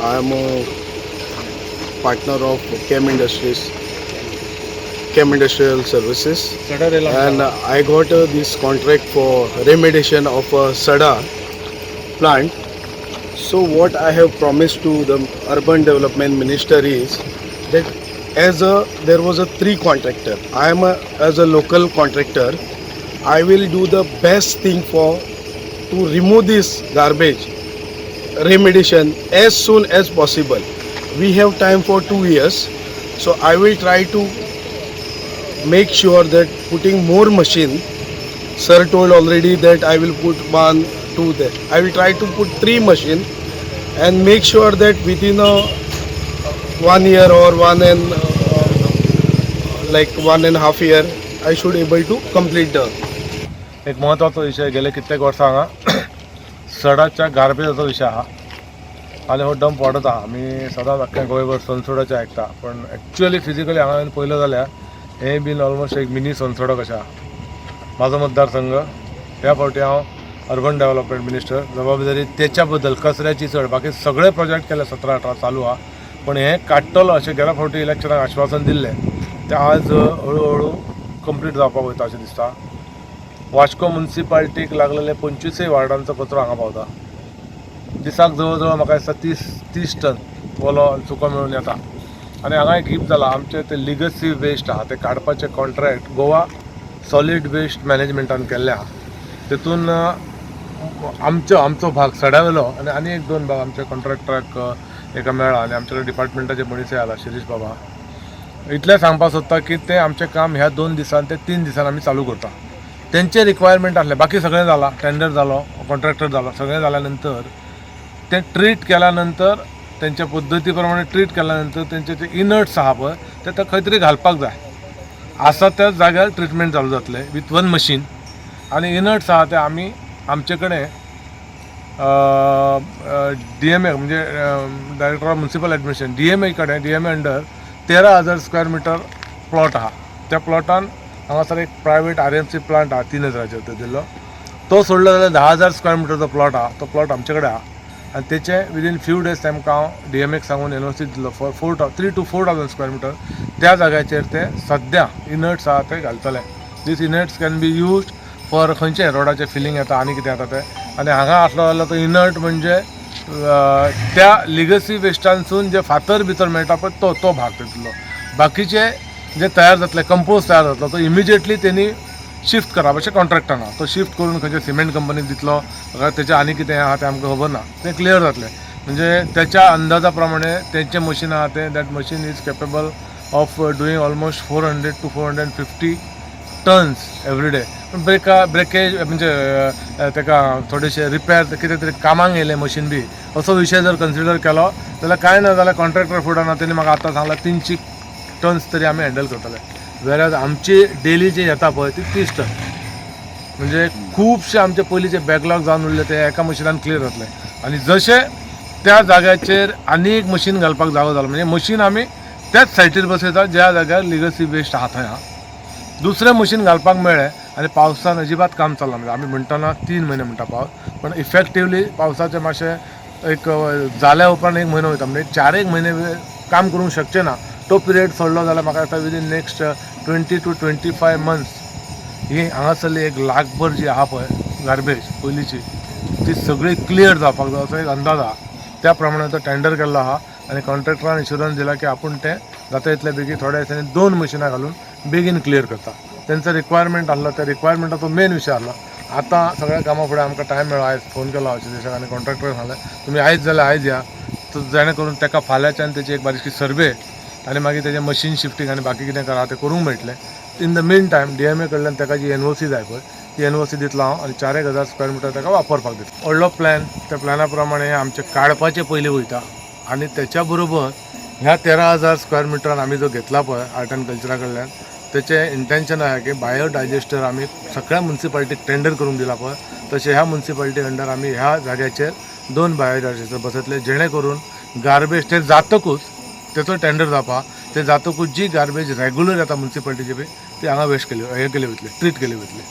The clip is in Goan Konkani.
I am a partner of Chem Industries, Chem Industrial Services, and I got this contract for remediation of a Sada plant. So what I have promised to the Urban Development Minister is that as a there was a three contractor. I am a, as a local contractor, I will do the best thing for to remove this garbage remediation as soon as possible. We have time for 2 years, so I will try to make sure that putting more machine. Sir told already that I will put one, two there. I will try to put three machine and make sure that within a 1 year or one and like 1.5 year, I should able to complete the एक महत्त्वाचो विशय. गेले कित्येक वर्सां हांगा सडाच्या गार्बेजाचो विशय आहा आनी हो डंप वाडत आहा. आमी सदांच आख्ख्या गोंयभर सनसोडाचें आयकता, पण एक्चुअली फिजिकली हांगा येवन पळयलें जाल्यार हें बीन ऑलमोस्ट एक मिनी सनसोडा कशें आहा. म्हाजो मतदारसंघ, ह्या फावटी हांव अर्बन डेव्हलपमेंट मिनिस्टर, जबाबदारी तेच्या बद्दल कचऱ्याची चड. बाकी सगळे प्रोजेक्ट केले, 17-18 चालू आहा, पण हें काडटलो अशें गेल्या फावटी इलेक्शनाक आश्वासन दिल्लें, तें आज हळू हळू कंप्लीट जावपाक वयता अशें दिसता. वास्को मुन्सिपाल्टीक लागलेले 25 वार्डांचो कचरो हांगा पावता. दिसाक जवळ जवळ म्हाका दिसता 30-30 टन ओलो आनी सुको मेळून येता. आनी हांगा एक हीप जाला, आमचे ते लिगसी वेस्ट आहा, ते काडपाचें कॉन्ट्रॅक्ट गोवा सॉलीड वेस्ट मॅनेजमेंटान केल्लें आहा. तेतून आमचो भाग सड्यावेलो आनी आनी एक दोन भाग आमच्या कॉन्ट्रॅक्टराक एका मेळ्ळा आनी आमच्या कडेन डिपार्टमेंटाचे मनीसय आयला, शिरीष बाबा. इतलें सांगपाक सोदता की तें आमचें काम ह्या 2 दिसान ते 3 दिसान आमी चालू करता. तेंचे रिक्वायरमेंट आसलें, बाकी सगळें जालां, टेंडर जालो, कॉन्ट्रॅक्टर जालो, सगळें जाल्या नंतर तें ट्रीट केल्या नंतर, तेंच्या पद्दती प्रमाणे ट्रीट केल्या नंतर तेंचे ते इनर्ट्स आहा पळय, ते ते खंय तरी घालपाक जाय. आसा त्याच जाग्यार ट्रिटमेंट चालू जातलें विथ वन मशीन आनी इनर्ट्स आहा ते आमी आमचे कडेन डीएमए, म्हणजे director of municipal administration, DMA कडेन, DMA under 13,000 square metre plot आहा. त्या प्लॉटान हांगासर एक प्रायवेट आरएमसी प्लांट आहा, 3000चेर ते दिल्लो. तो सोडलो जाल्यार 10,000 स्क्वेअर मिटरचो प्लॉट आहा. तो प्लॉट आमचे कडेन आहा आनी तेचे विदीन फ्यू डेज तेमकां हांव डीएमएक सांगून एनओसी दिलो for four 3 to 4 thousand square meter. त्या जाग्याचेर ते सद्या इनर्ट्स आहा ते घालतले. These inerts can be used for खंयचे रोडाचें फिलींग येता आनी कितें येता तें. आनी हांगा आसलो जाल्यार तो इनर्ट म्हणजे त्या लिगसी वेस्टांसून जे फातर भितर मेळटा पळय, तो तो भाग तितलो. बाकीचे जे तयार जातले, कंपोज तयार जातलो, तो इमिजिएटली तेणी शिफ्ट करप अशें कॉन्ट्रॅक्टान आहा. तो शिफ्ट करून खंयच्या सिमेंट कंपनीक दितलो काय तेचें आनी कितें आहा तें आमकां खबर ना. तें क्लियर जातलें. म्हणजे तेच्या अंदाजा प्रमाणे तेंचें मशीन आहा तें, that machine is capable of doing almost 400 to 450 tons every day. ब्रेका breakage म्हणजे तेका थोडेशे रिपेर, कितें तरी कामाक येयलें मशीन बी, असो विशय जर कन्सिडर केलो जाल्यार कांय ना जाल्यार कॉन्ट्रॅक्टर फुडाना तेणी म्हाका आतां सांगलां, 300 टन्स तरी आमी हँडल करतले. वेराज आमची डेली जी येता पळय ती 30 टन. म्हणजे खुबशे आमचे पयलींचे बॅकलॉग जावन उरले ते एका मशिनान क्लियर जातले. आनी जशें त्या जाग्याचेर आनी एक मशीन घालपाक जागो जालो, म्हणजे मशीन आमी त्याच सायटीर बसयता ज्या जाग्यार लिगसी वेस्ट आहा थंय आहा. दुसरें मशीन घालपाक मेळ्ळें आनी पावसान अजिबात काम चल्लां. म्हणजे आमी म्हणटना 3 म्हयने म्हणटा पावस, पण इफेक्टिवली पावसाचें मातशें एक जाल्या उपरांत एक म्हयनो वयता, म्हणजे चार एक म्हयने काम करूंक शकचें ना. तो पिरियड सोडलो जाल्यार म्हाका दिसता within next 20 to 25 months ही हांगासरली एक लाखभर जी आहा पळय गार्बेज पयलींची, ती सगळी क्लियर जावपाक जाय असो एक अंदाज आहा. त्या प्रमाणे तो टेंडर केल्लो आहा आनी कॉन्ट्रॅक्टरान इन्शुरन्स दिला की आपूण तें जाता इतले बेगीन थोड्या दिसांनी दोन मशिनां घालून बेगीन क्लियर करता. तेंचो रिक्वायरमेंट आसलो, त्या रिक्वायरमेंटाचो मेन विशय आसलो. आतां सगळ्या कामां फुडें आमकां टायम मेळ्ळो. आयज फोन केलो हांव देशाक आनी कॉन्ट्रॅक्टराक सांगलें, तुमी आयज जाल्यार आयज या, तर जेणे करून तेका फाल्यांच्यान तेची एक बारीकशी सर्वे आनी मागीर तेजें मशीन शिफ्टींग आनी बाकी कितें करा तें करूंक मेळटलें. In the mean time DMA कडल्यान तेका जी एनओसी जाय पळय, ती एनओसी दितलो हांव आनी चार एक हजार स्क्वेअर मिटर तेका वापरपाक दितलो. व्हडलो प्लॅन, त्या प्लॅना प्रमाणे आमचें काडपाचें पयलीं वयता आनी तेच्या बरोबर ह्या 13,000 स्क्वेअर मिटरान आमी जो घेतला पळय आर्ट अँड कल्चरा कडल्यान, तेचें इंटेन्शन आहा की बायो डायजेस्टर आमी सगळ्या मुन्सिपालिटीक टेंडर करूंक दिला पळय, तशें ह्या मुन्सिपालिटी अंडर आमी ह्या जाग्याचेर दोन बायो डायजेस्टर बसयतले, जेणे करून गार्बेज ते जातकूच, तेचो टेंडर जावपा, ते जातकूच जी गार्बेज रेगुलर येता मुन्सिपालिटीची बी, ती हांगा वेस्ट केली, हे केली वयतली, ट्रीट केली वयतली.